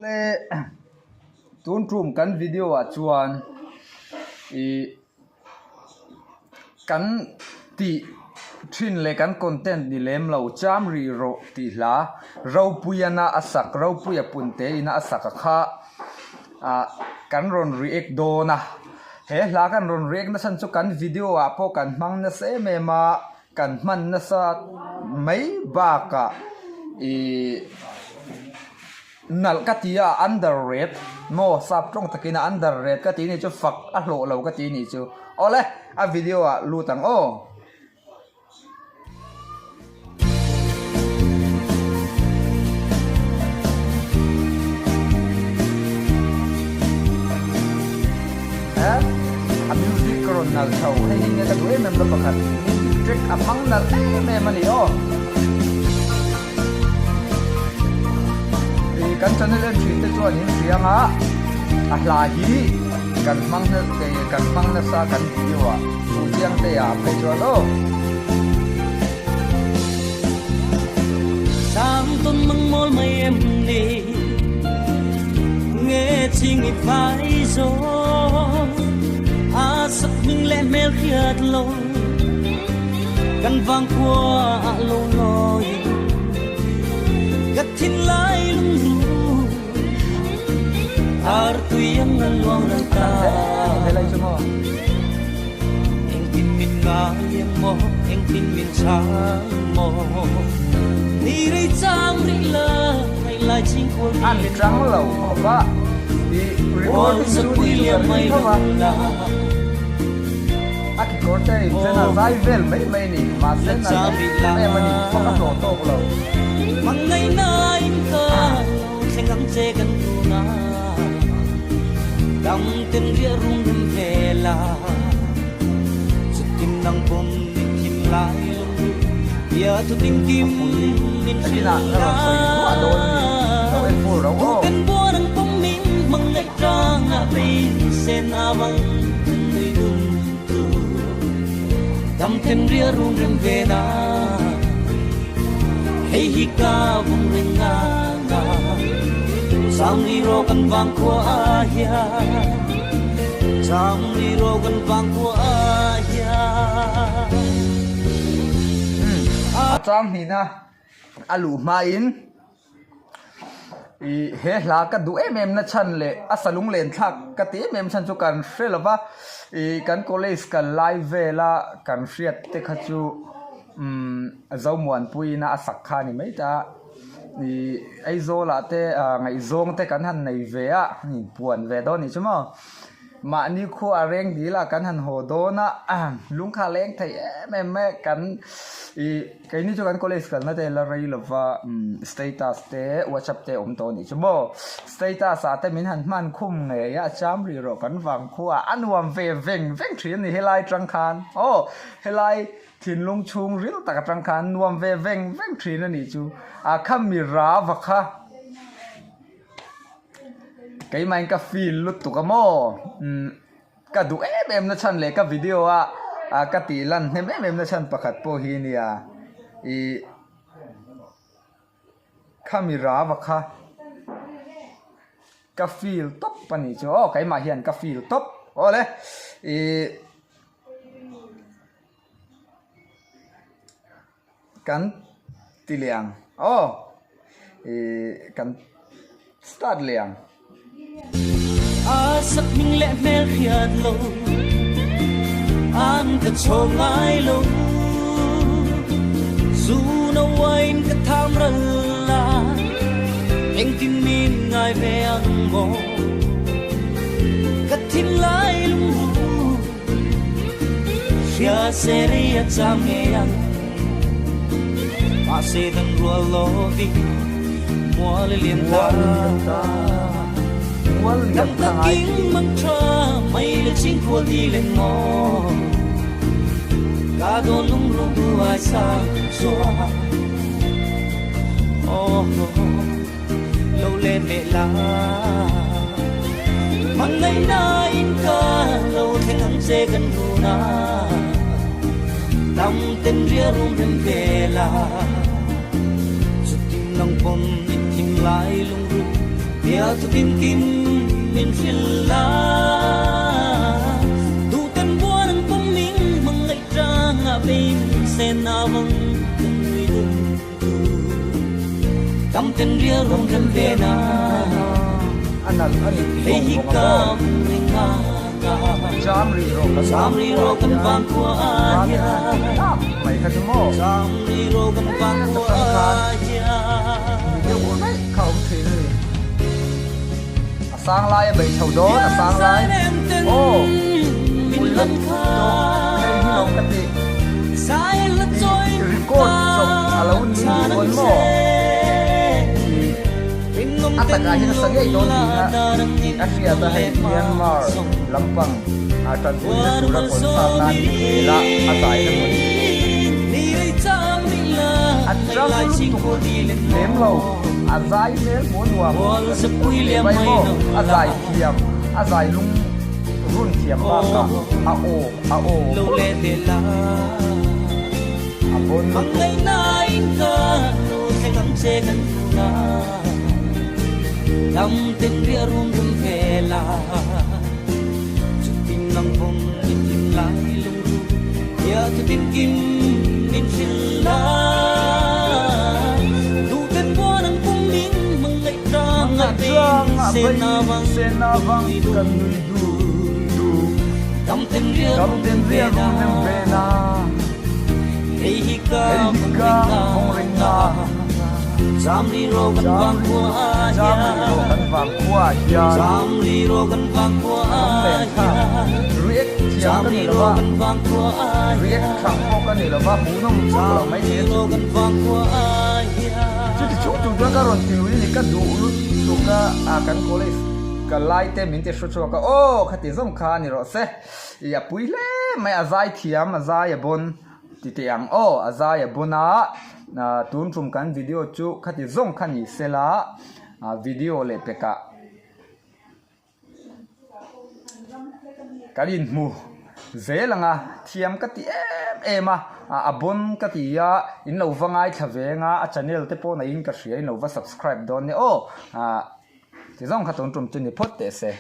Le tun tum kan video ah chuan ih kan tih thin leh kan content ni lem lo cham rih rawh tih hla Ropuiana a sak Ropuia punte ina a sak a kha ah kan rawn react dawn a he hla kan rawn react nasa chu kan video ah pawh kan hmang nasa em em a. Kan hman nasa mai bakah ih nalh ka ti a under red maw sap tawng takin a under red ka tih ni chu fak a hlawh lo ka tih ni chu awle a video ah lut ang aw. A music ka rawn nalh chho hei hi nge ka duh em em la pakhat music track a hmang nalh em em a ni aw. Ih kan channel en thin te chuan in hria anga a hla hi kan hmang kan hmang nasa kan video ah fuhchiang te ah phei chuan aw. Helai chu maw. An tang lo khawp a i recording chu ni chu ka ring tho a a kekawr te in chen a zai vel mai mai a ni mahse na em em a ni fak a hlawh tawk lo. Takinah ka rawn sawi duah dawn a ni lo en fur ro aw. A chang hnihna a luh hmain ih he hla ka duh em em na chhan leh a salung len thlak ka ti em em chhan chu kan hre lo va ih kan college kal lai vela kan hriat te kha chu umm Zomuanpuiin a sak kha a ni mai ta. Ih Aizawl ah te ah ngaihzawng te kan han nei ve a inpuan ve dawn anih chu maw mahni khua a reng dil a kan han haw dawn a lungkha leng thei em em mai a kan ih keini chu kan college kalna te la rei lova status te whatsapp te a awm tawh anih chu maw status ah te min han hman khum ngei a cham rih rawh kan vang khua a nuam ve veng veng thin a ni helai tang khan aw helai. Thinlung chhung ril tak atang khan nuam ve veng veng thin a nih chu. A kha mi rava kha keimahin ka feel lutuk a maw umm ka duh em em na chhan leh ka video a ka tih lan hnem em em na chhan pakhat pawh hi nia ih kha mi rava kha ka feel tawp a nih chu aw keimah hian ka feel tawp awle ih. Kan ti leh ang aw ih kan start leh ang. A sak hming leh hmel hriat lo an ka chhawm ngai lo zu no wine ka tham ral la engtin min ngai ve ang maw ka thin lai lung Hria se rei a cham ngei ang Mahse dan rual lovin mual i lian ta Dam takin mang tha mai le ching khual di lên maw Ka dawn lung ru du ai sa xua Oh lo lên leh la Hmangaihna in ka lo thleng ang che kan hun a Dam ten ria rum rem ve la Chutin nang pawn i thim lai lungru. Biatu kim kim min hrilh la. Duhten buan ang puming hmangaih tangah bein sen avang kan nui dun tu. Damten ria rum rem ve na. Hei hi ka reng nga ka. Cham ri ro kan vang khua hian. Cham ri ro kan vang khua hian. A sang lai a beih chho dawn a sang lai aw pui lat tawh hei hi lo ka ti i record chawp a lo ni duh dawn maw i a takah hian a sa ngei dawn tih kha a hriat a hei Myanmar lampang a tanpuina tura concert nan vel a a zaina hmun a chang lutuk lem lo a zai hmel hmuh nuam tih mai maw a zai thiam a zai lung run thiam bakah a aw a aw a bawn lutuk. Sena vang kan nui dun du Dam ten ria rum rem ve na Hei hi ka vawng reng na Cham ri ro kan vang khua Cham ri ro kan vang khua hian Cham ri ro kan vang khua hian React thiam ka ni lo va React thang pawh ka ni lo va hmuhnawm vak lo mai thei a chuti Chuti chung chung chuan ka rawn ti lui a ni ka duh lutuk a ah kan college ka lai te min ti hru chhuak a aw khati zawng kha a ni rawh se ih a pui hle mai a zai thiam a zai a bawn ti teh ang aw a zai a bawn a ah tun tum kan video chu khati zawng kha ni sela ah video leh pekah. Kan inhmu zel ang a, thiam ka ti em em a, a bawn ka ti a, in lo va ngaithla veng a, a channel te pawh neihin ka hria in lo va subscribe dawn nia aw, ah ti zawng kha tun tum chu ni phawt teh se.